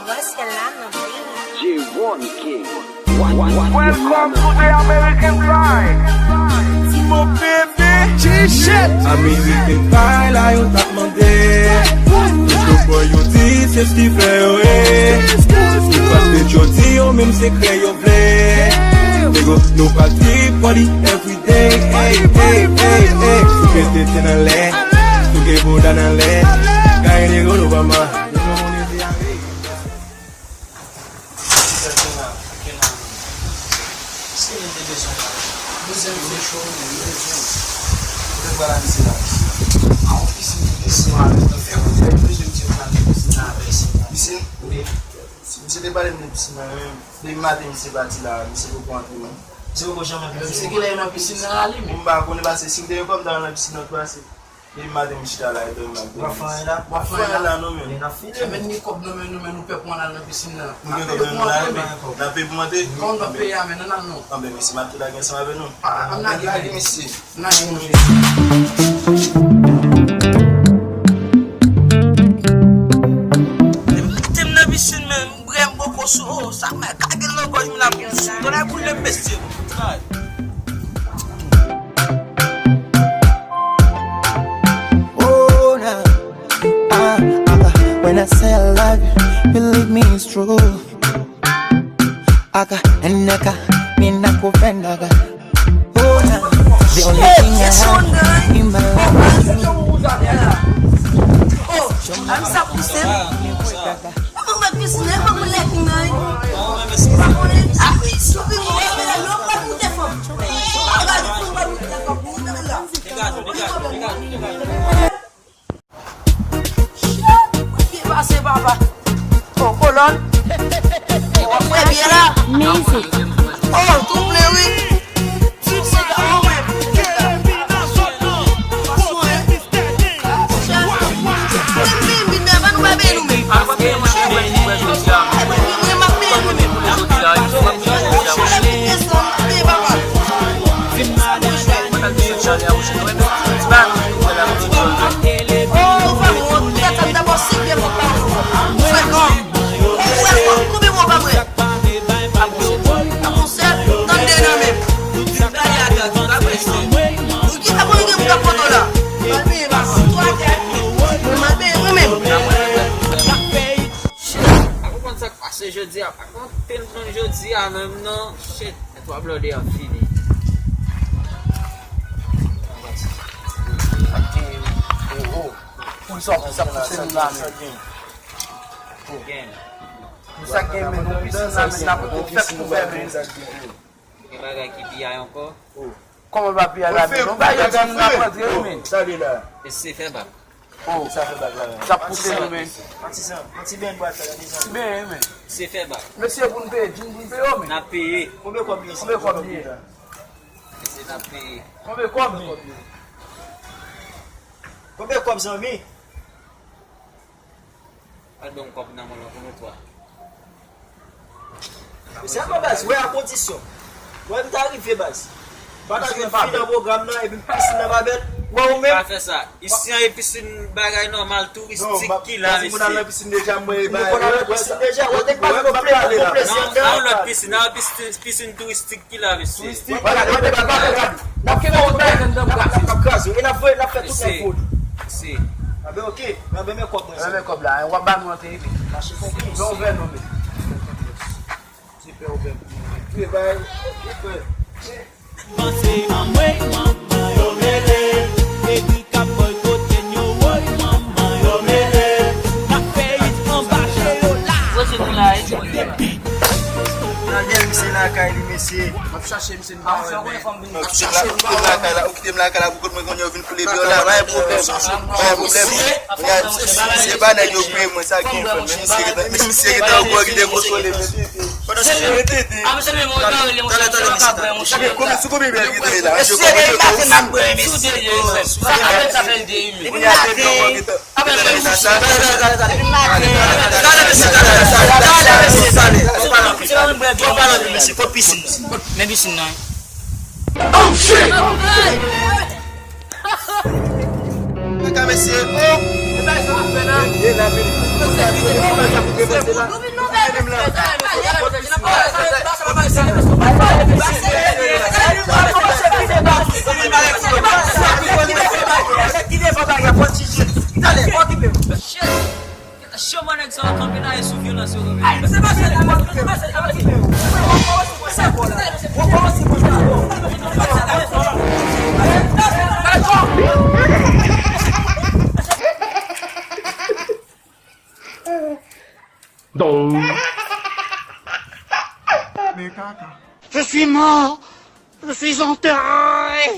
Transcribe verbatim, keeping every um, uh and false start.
What's the line of J one King. Welcome to the American Pie. Ti mo bebe. G-Shit. American Pie la yo t ap mande. Tout yo pran yo di se sti fè yo ye. Yo pa t met yo di yo menm sekrè yo vle. Nego nou pa trip party every day. Ey, ey, ey, ey. Souke tete nan lè. Souke bouda nan lè. Gaye nego nou pa ma. Èske nou te bezwen la? Bezwen fè cho, men nou bezwen. Ou te pral la misye la. A, yon pisin ki te sou avèk nou fè yon fè. Bezwen di yo pral nan pisin nan avèk misye. Pisin? Wi. Si misye te pale m de pisin nan, men depi maten misye pati la, misye poko antre non. Misye poko janm antre. Misye genlè nan pisin nan ale, men. M pa konnen pase, si m te gen kòb m ta al nan pisin nan tou pase. Depi maten m chita la, epi m ap dòmi. W ap fè anyen la? W ap fè anyen la non, men. Men n ap fini, men. Men ni kòb nan men nou, men nou pè pou ann al nan pisin nan. Nou gen kòb nan men nou la, men n ap peye pou antre. Kòm n ap peye a, men n ann al non. Anben, mesye, m ap tou lage ansanm avè nou. A, ann lage, lage, mesye. Ann lage, mesye. Mete m nan pisin, men m brè, m poko sou, o, sa mwen kage l nan gòj, m la pou sou. Konnen koule m, mesye. Oh, nah. Ah, ah, ah. When I say I love you, believe me, it's true. Aka, eneka, mina kupenda ga. Oh, nah. The only thing I have in my life. Oh, I'm supposed to. Mwen mwen pis nèg, mwen mwen lèk nèg. Mwen mwen pis nèg, mwen mwen lèk nèg. Mwen mwen pase papa. Oh, kolòn. W ap fè byen la. Mizik. Oh, touple wi. Shit, pa konprann sa k pase jodi a, pa konprann anpil moun jodi a menm non. Shit, men twa blòdè an fini. Sa k gen, oh, oh. Poul sa, sa pouse nou la menm. Gen. Sa k gen men nou pisin la menm, n ap fèk pou fè men. Gen bagay ki piyay ankò? Kòman pa piyay la menm? Nou pa yo di nou n ap rantre wi men. Sa li la. Mesye fè bak. Oh. Sa fè bak la. Sa pouse nou men. An ti san, an ti ben bwat la, an ti san. Ti ben men. Mesye fè bak. Mesye pou n peye, djin pou n peye yo men. N ap peye. Konbyen kòb li ye? Konbyen kòb li ye? Mesye n ap peye. Konbyen kòb li ye? Konbyen kòb zanmi? Al ban m kòb nan men w lan pou nou twa. Sèlman baz, wè a kondisyon. Wè m ta rive baz. Pa ta jwenn fi nan pwogram nan epi m pisin nan pa bèl. Wè ou menm. Pa fè sa. Isi an e pisin bagay nòmal touristik ki la mesye. Nou konn al nan pisin deja, mwen e bagay. Nou konn al nan pisin deja, wè te pale nou pa plezi, nou plezi anndan. Non, a yon lòt pisin, a yon pisin, pisin touristik ki la mesye. Touristik. N ap kenbe wout la, n ap kraze, e n ap voye, n ap fè tout nèg vole. Mesye. Anben oke, men anben men kòb mwen. Men kòb la, w ap ba nou antre epi. Mache konplis. Ban ouvè non men. Se fè ouvè pou mwen. Oke, bay. Oke, frè. Panse anmwey manman yo mele, epi k ap bòykote n yo woy manman yo mele, n ap fè it anba je yo la. Kote nou la, e? Nan dèyè misye lakay li, mesye. M ap chache misye, m pa wè l, men. Ou kite m lakay la, ou kite m lakay la pou kote mwen konnen yo vin koule bè la, pa gen pwoblèm. Pa gen pwoblèm. Misye pa nèg yo peye mwen sa gen fè, men misye gentan, misye gentan gwo ki dekonsole, men tete. Tande, tande, tande, mesye, tande. Sou konbyen bè l gentan ye la? Mesye, konbyen bè l gentan ye? Kounye a tete gwo gentan. Gade mesye, gade, gade, gade mesye, gade, gade mesye, gade. Mesye, kot pisin? Men pisin nan. Oh shit! Kaka mesye, oh! E bagay sa n ap fè la. E la, men. Cho mwen nèg sa yo kanpe la e sou vyolans yo kanpe. Je suis mort. Je suis enterré.